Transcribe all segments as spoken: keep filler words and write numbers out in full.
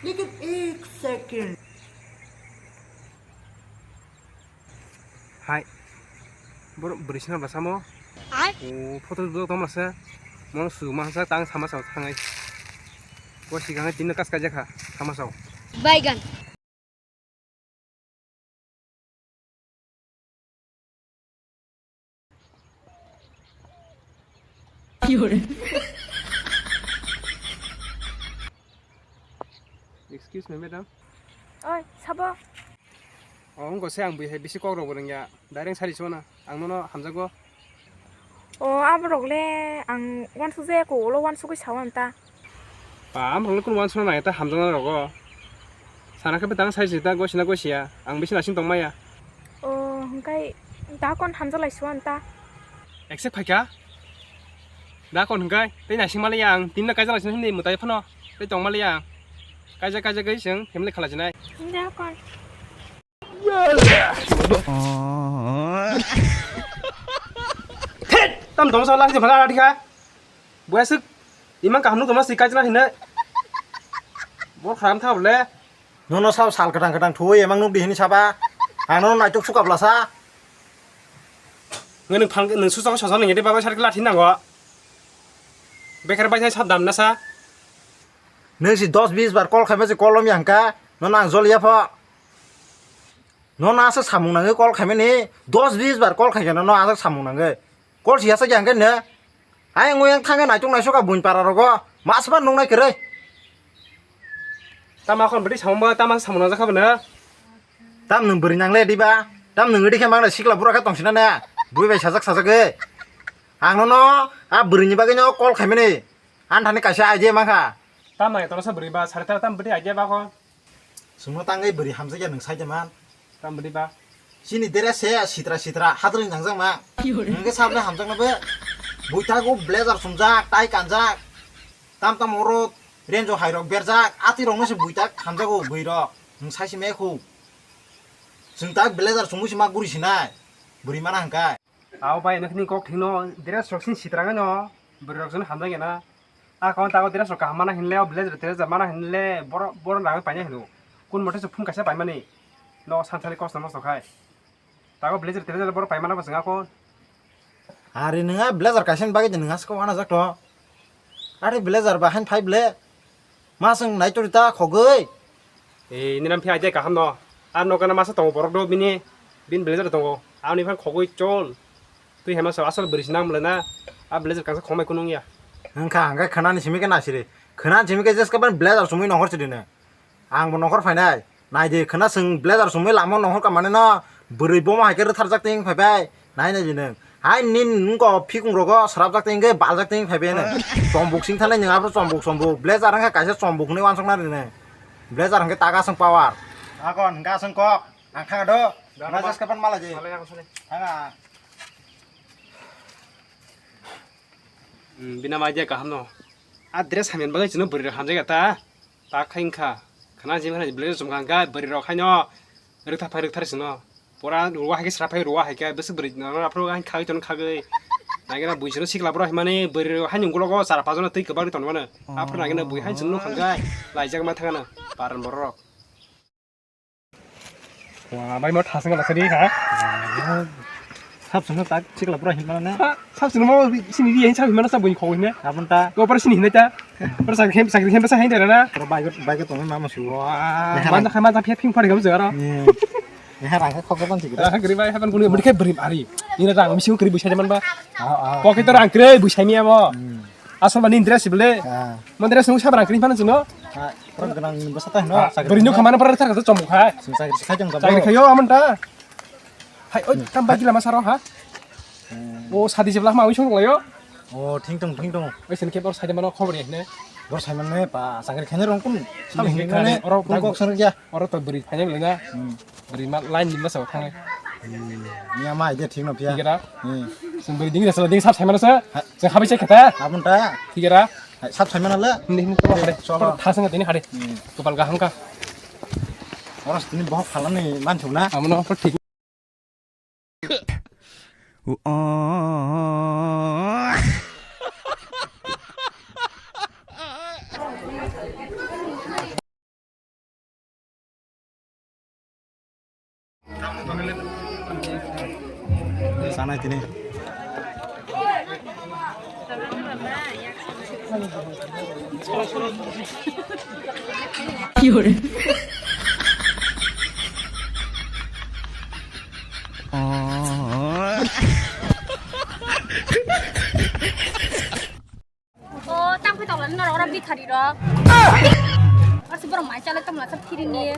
Lekin ek second. Hai. Boro bwrwi sina bwla samo. Ai. O photo dok tong masa. Mo su ma sa tang sama sa thangai. Ko sigang tin kas ka jakha sama sa. Baigan. Excuse me, madam. Oi, sabo. Oh, wngkha se ang bui hai bisi kok rok bo rwngya. Direct sari sona. Ang nono hamjago. O, aborok le ang uansuk jaya ko, ulo uansugwi sao ang ta. Pa, aborok le kunu uansukna nai ta hamjakna rogo. Sana khe betang sai si ta gosina gosia. Ang bisi nasing tong maya. O, hwnkhe da kon hamjak lai sua ang ta. Accept phaikha? Da kon hwnkhe tei nasing maliya ang. Tinno kaijak lai sini mwtai phano. Tei tong maliya ang. Kaijak kaijak gwi chwng family khalai jinai. Da kon. Thit! Tam tong sa lang je phana athikha. Buasuk imang kaham nuk tongma si kaijna hine. Bor kharam tha bole. Nono sab sal kadang kadang thui emang nuk di hini saba. Ang nono naituk suka blasa. Nge nung phang nung susa ko sosa nung yede baba sar kla thin nango. Bekar bai sab dam na sa. Nung si dos bis bar call khaima si call lom yang ka. Nono ang jol ya pho. Nono asa samung nangwi call khaimani, dos bis bar call khaikhe nono asa samung nangwi. Call si asa khe hangkhe no. Ayang oyang thangkhe naituk naisukha buini para rogo. Masma nungnai kwrwi. Tama khon bwtwi samung ba, tama samung nangjak kha bwno. Tam nwng bwrwi nangle diba? Tam nwng wngwi khe mangna sikla bura khe tongsina ne? Bui bai sajak sajagwi. Ang nono a bwrwini bagwino call khaimani. Anthani kaisa idea mankha. Tam nai toro sa bwrwi ba, sari tara tam bwtwi idea ba kho. Chwngno tangwi bwrwi hamjakya nwng sai de man. Tam bwrwi ba. Chini dere se sitra sitra hadrwi nangjak ma. Hwnkhe sabni hamjakno be. Buithago blazer sumjak, tai kanjak. Tam tam oro renjo hairok berjak, atirokno se buitak hamjago bwrwirok. Nwng sai se mekhu. Chwng tak blazer sumui se ma guri sinai. Bwrwi mana hwnkhe. Abo bai nokni kok thwino dress rok sini sitrang no bwrwi rok sini hamjak ya na. A kon tago dress rok kaham mana hinle o blazer dress mana hinle boro boro nangwi paina hino. Kun mote se phun kaisa paimani. No sansani kosto mosto khai. Tago blazer dress boro paimana bo chwng akon. Ari nwnga blazer kaisa ni bagwi de nwnga sko wana jak to. Ari blazer ba han phai ble. Ma chwng nai turi ta khogwi. Ei, nini phiya idea kaham no. Ar nokana masa tongo borok do bini, bini blazer tongo. Ani phan khogwi chol. Twi hema sa asal bwrwi sinang mle na. A blazer kangsa khongmai kunung ya. Wngkha hangkhe khwnani simi khe nasiri. Khwnani simi khe jeska ban blazer sumui nohor sidi ne. Ang bo nohor phainai. Nai di khwna chwng blazer sumui lama nohor ka mane no. Bwrwi bomo hai khe rwtharjak ting phai bai. Nai nai di nwng. Hai nini nungko phikung rogo srapjak tengke baljak teng phaibe ne. Chombuk sing thanai nwng aphuru chombuk chombuk. Blazer wngkha kaisa chombuk hinwi uansukna rine. Blazer hwnkhe taka aswk power. Akon hwnkhe aswk kok. Ang thang do. Blazer kapan mala je. Thanga. Hmm, bina ma idea kaham no. A dress hamya bagwi chwngno bwrwi rok hamjak ya ta. Tak khai wngkha. Khna jim khna blazer chum kha hwnkhe bwrwi rok haino rwktha phai rwktha sino. Pura ruwa hai khe sra phai ruwa hai khe bwswk bwrwi no aphuru hai khagwi tono khagwi. Nai gana bui sino sikla bwrwi himani bwrwi rok haino ulo go chara pajono twi kwbangni tonmano. Aphuru nai gana bui hai chwng nukha hwnkhe laijak ma thangano paran borok rok. Wa, bai mo thasung la sari ha. Sab sung tak chikla pura hin mana ne. Ha, sab sung mo sini di hin sab hin mana sab bui khoi ne. Abon ta. Ko par sini hin ta. Par sab hem sab hem sa hin dera na. Oro bai bai tong ma musu. Wa, man da khama da phe phing phari gam jara. Ni ha rang kha khok ban chikra. Ah, gri bai haban kuni mudi khe bri ari. Ni rang misi kri bui sai man ba. Ah, ah. Pocket rang kri bui sai mi abo. Hmm. Asal mani dress bele. Ah. Mon dress nung sabra kri phano chwngno. Ah, pura gwnang ni bwsa ta hino. Ah, sakri beri nung khamana pura thar ka chomuk hai. Sung sakri sai jong. Sakri khayo amon ta. Hai, oi, tam bagi lama saro ha. Hmm. O sadi jebla ma wi song layo. O, thing tong, thing tong. Oi sen ke bor sai mano khobor ye ne. Bor sai mane pa sakri khane rong kun. Sab hin khane oro kun kok sang ya. Oro to beri phai le na. Hmm. Beri ma line ni ma sa thang. Hmm. Ni ama ide thik no pia. Thik era. Hmm. Sum beri ding sa ding sab sai mano sa. Ha. Sa habi sai khata. Abon ta. Thik era. Hai, sab sai mano le. Ni ni to hade. Cholo. Thasang tini hade. Hmm. Kopal gaham ka. Oro tini bohok phalani man thuna. Amono to thik. O, tang phai tongla norok oro bithari rok. Arsi borok mai chala tongla sa phirini.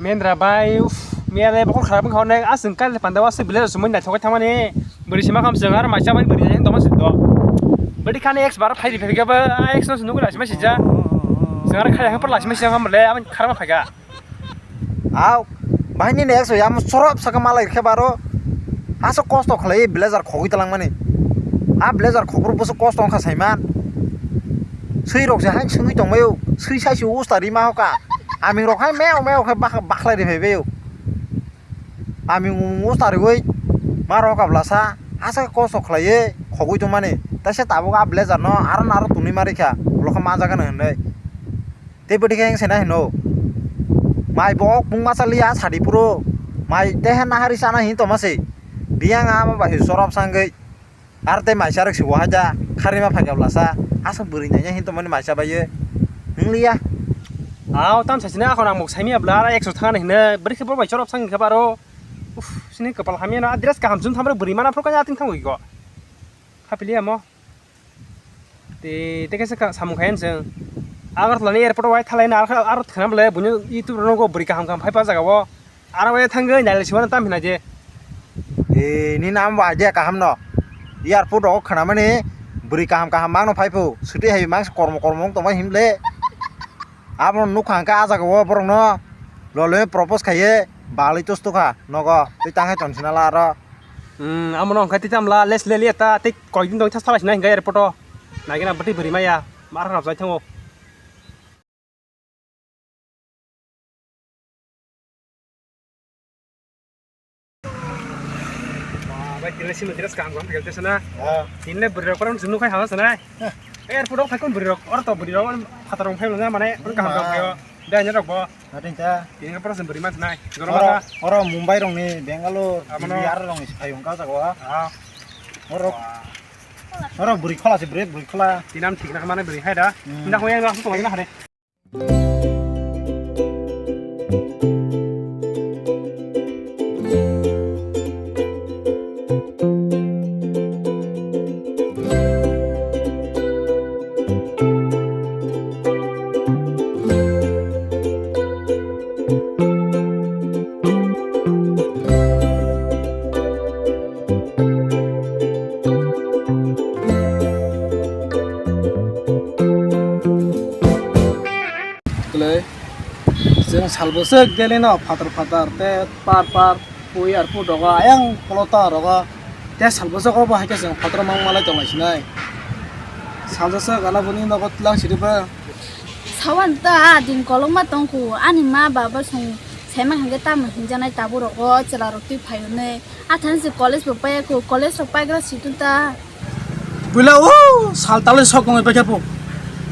Mendra bai, uff, miya le bokhor kharap wngkha onek, aswk kali panda o aswk village o sumui naithok khe thangmani, bwrwi sima kham swng aro mai chabani bwrwi naithok tongma swk do. Bwrwi khani ex bar phai riphaikha ba, a ex no se nugwi laisima sija. Swng aro khaya khe por laisima sija khamle, aboni kharap ma phaikha. Au, bahai nini ex ya mo sorop saka malai rikhe baro. Aswk kosto khlai blazer khogwi talangmani. A blazer khogro bwswk kosto wngkha saiman. Swi rok se hain swngwi tongbaio, swi sai se usta rima hoka. Aming rok hai meo meo khe bakhlai ri phaibaio. Aming mung usta riwi ma rok kablasa, aswk kosto khlaiwi khogwi tongmani. Taisa tabuk a blazer no aro naro tunwi ma rikha, ulo khe ma jagano hinwi. Tei bwtwi khe wng se nai hino. Mai bo ok mung masa liya sadi phuru. Mai tei he nahari sana hin toma se. Biyang ama bai sorop sangwi. Ar tei mai charwk se wahai da. Kharima phai kha blasa. Aswk bwrwi nai hin toma ni mai cha bai ye. Wng liya. Aw tam sa sini akhon ang mok saimya bla ara ekso thang hino. Bwrwi khe bo bai sorop sangwi kha baro. Uff, sini kwpal hamya no. A dress kaham chum thamre bwrwi mana phuru kanya ating thangwi go. Hapiliya mo. Te, te kaisa ka, samung khayan chwng. Agartala ni airport o wai thalai na, aro, aro thwna bwle, buino YouTube rok no bwrwi kaham kaham phai pa jaga o. Aro wai thangwi nailai siwana tam hina je. E, ni nam bo idea kaham no. Airport o khwnamani bwrwi kaham kaham mangno phai phu. Swtwi hai mangsa kormo kormo wng tongma himle. Abono nukha hwnkhe ah jaga o borokno lolwi propose khaiwi balwi tos tukha nogo tei tang hai tong sinala aro. Hmm, amo no hwnkhe tei tamla les le liya ta tei koi din dong thas thalai sinai hwnkhe airport o. Nai gana bwtwi bwrwi maya mar khe rajai thango. Bai tini sini dress kaham kaham khe sana. Ah. Tini le bwrwi rok parang sunu khai hama sana. Heh. Airport o phaikun bwrwi rok or to bwrwi rok phatar rok phai manya mane kaham kaham khe. Dai nya rok bo. Natin ta. Tini parang sini bwrwi man sana. Oro, oro Mumbai rok ni Bangalore, Delhi aro rok ni phai hung ka jago. Ah. Oro. Oro bwrwi khola se bwrwi, bwrwi khola. Tinam thik na mane bwrwi hai da. Hmm. Nda hoyang na tong na hare. Kwlwi. Chwng salbwswk Delhi no phatar phatar tei par par pui ar phu dogo ayang polo ta rogo tei salbwswk obo hai khe chwng phataro mang malai tonglai sinai. Salbwswk gana boni nogo tlang siri ba. Sawan ta din kolokma tongkhu ani ma baba song saima hwnkhe tamo hinjanai tabuk rogo chwla rok twi phai hwnwi. Athani se college bo paiya kho, college rok paigra situ ta. Puila o sal talo sok ngai paikha po.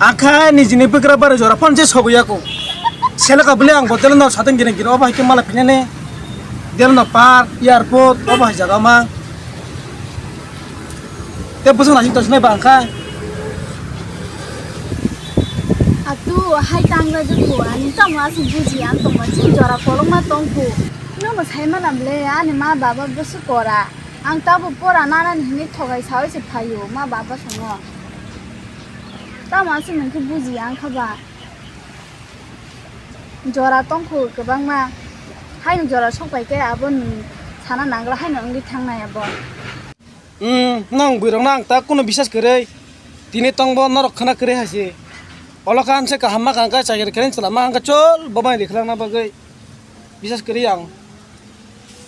Akha nijini bwkra bare jora phone je sogo yako. Sele ka bwle ang bo delo no satung gini gini obo hai khe mala phinane. Delo no park, airport, obo hai jaga ma. Te bwswk naising tongsinai ba ang kha. Atu hai tangra jukhu, ani tamo aswk buji ang tongma chini jora kolokma tongkhu. Nono sai mana ble, ani ma baba bwswk kora. Ang tabuk pora nanani hinwi thogai sawi se phaio, ma baba swngo. Tamo aswk nwng khe buji ang kha ba. Jora tongkhu kwbangma. Haino jora sok bai khe abo nwng sana nangla haino wngwi thangnai abo. Hmm, nang bwrwirokno ang ta kunu bisas kwrwi. Tini tongbo norok khna kwrwi hai se. Olo kha ang se kaham ma kha, ang kha chakri khe chalama ang kha chol bo bai rikhlangna bagwi. Bisas kwrwi ang.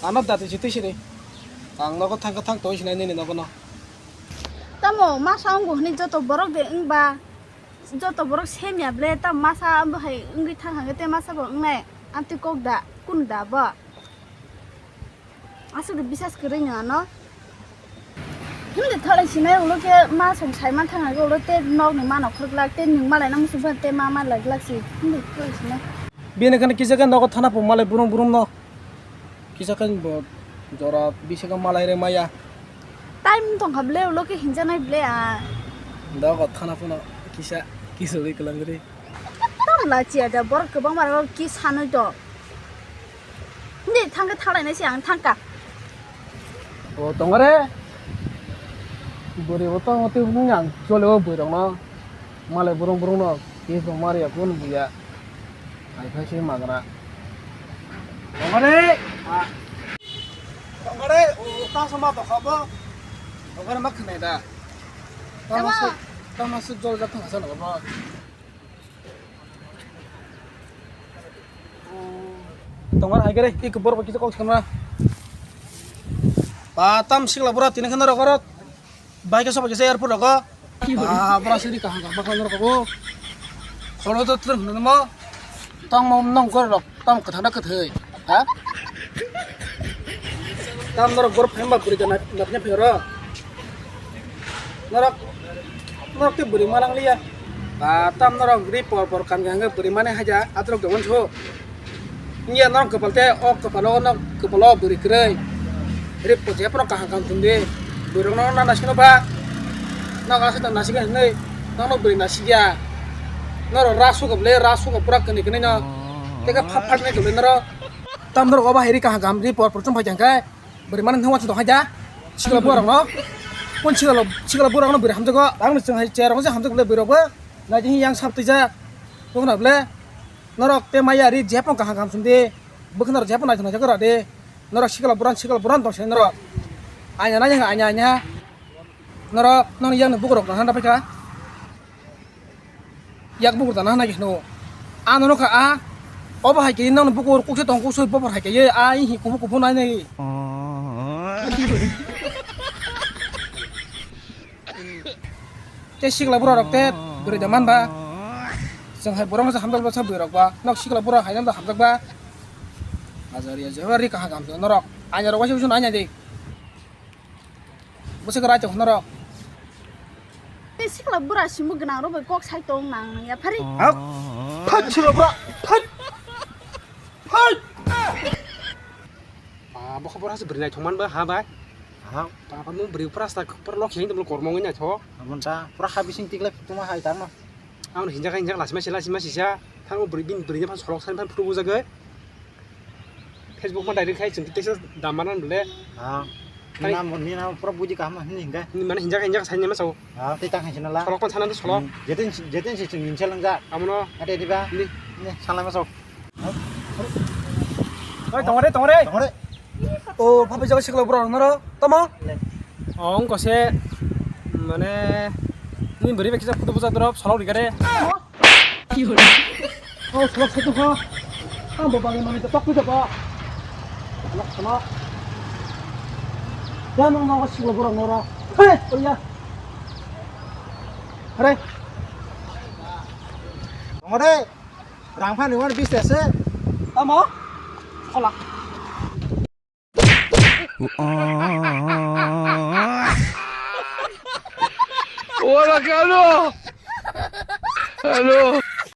Ano dati se twi sini. Ang nogo thang kha thang tong sinai nini nogo no. Tamo masa wngbo hwnwi joto borok de wngba, joto borok semya ble, tamo masa abo hai wngwi thang hangkhe tei masa bo wngnai, amtwi kok da, kunu da bo? Aswk de bisas kwrwi no ano. Hindi thalai sinai ulo ke ma song sai man thang ulo te nok ni ma nok khulak te ning malai nang sung te ma ma lak lak si. Hindi thalai sinai. Bini khana kisa khe nogo thana pung malai burung burung no. Kisa khe bo jora bising malai re maya. Time tong kha ble ulo ke hinja nai ble a. Nogo thana pung no kisa kisa ri kelang ri. Tam la chi ada bor kwbang mar ki sanoi to. Hindi thangka thalai nai se ang thangka. O tongare. Bwrwi bo tong twi hwnwi ang chole o bwrwi rok no. Malai burung burung no. Kis bo mari ya kun buya. Ai khai se magra. Tongare. Tongare o ta sama to khabo. Tongare mak khnai da. Tama se tama se jol jak thang sa no bo. Tongmar hai kere, ik bor ba kisa kok samna. Ba tam sikla bura tini khana rokor. Bai kisa ba kisa airport rogo. Ba bura siri kaham kaham bakla rokor. Kholo to trem namo. Tong mo nong kor rok. Tam kwthang da kwthwi, ha? Tam norok bor phemba bwrwi da nap-, napnya phero. Norok, norok te bwrwi manang liya. Ba, tam norok ri por por kan hangke bwrwi mani haja, atrok dongwan so. Iya norok kwpal te, o kwpalo, nok kwpalo bwrwi kwrwi. Ri po je pono kaham kaham thum di. Bwrwi rok no na nasino ba. Nok aswk tang nasik hinwi. Nok no bwrwi nasik ya. Norok ra suka ble, ra suka pura kani kani no. Teka phat phat nai kani norok. Tam norok oba hai ri kaham kaham ri por por chum phai jang kai. Bwrwi mani thangwa chwng tong hai ja. Sikla bwrwi rok no. Pon sikla, sikla bwrwi rok no bwrwi hamjago. Ang ni chwng hai chair rok hamjago le bwrwi rok bo. Na jing yang sap twi ja. Tong na ble. Norok te maya ri jepon kaham kaham sum di. Bwkhwnarok jepon naithok naithok ra di. Norok sikla buran sikla buran tong se norok. Anya na anya anya. Norok nong yang bukurok na handa paikha. Yak bukur tana hana khe no. Ano no kha a. Obo hai khe nang bukur kukse tong kukse bopor hai khe a hi kubu kubu nai nai. Te sikla bura rok te bwrwi da man ba. Chwng hai borok no hamjak ba sa bwrwi rok ba. Nok sikla bura hai nang hamjak ba. Ajari ajari ri kaham kaham norok. Anya rok waisa waisa nanya di. Bwswk rai tong norok. Te sikla bura simi gwnang rok bai kok sai tong nang ya phari. Hak. Phai sikla bura. Phai. Phai. Ba, bo khobor hasi bwrwi naithok man ba, ha, bai? Ha. Ba, ba, mo bwrwi pura sta, pura lok hinwi tongmo kormo wngwi naithok. Amon ta, pura ha bising tiklai phuktuma hai tangno. Amon hinjak, hinjak, lasima si, lasima sisa. Thango bwrwi, bini bwrwini phan solok sani phan phutu bujagwi. Facebook ma direct khai chwng teisa dam mana bole. Ha. Hai. Ni nam, ni nam pura buji kaham hinwi hinga. Ni mane hinjak, hinjak sai ni ma sao. Ha, tei tang hai sinala. Solok phan sana to solok. Hmm, jetin, jetin si chwng insel nang ja. Amono. Ate diba? Ni. Ni, salai ma sao. Oi, tongre, tongre. Tongre. O, phapai jaga sikla bura noro. Tamo? O, wngkha se, mane, ni bwrwi bai kisa photo bwsa drop, solok rikha de. O, solok se tukha. Ang bo bagwi mani to tok pui jaba. Solok sama. Ya nang nang sikla bura noro. He, oya. Hare. Tongre. Rang phani wan bis tese. Tamo? Hola, Carlos. Hello.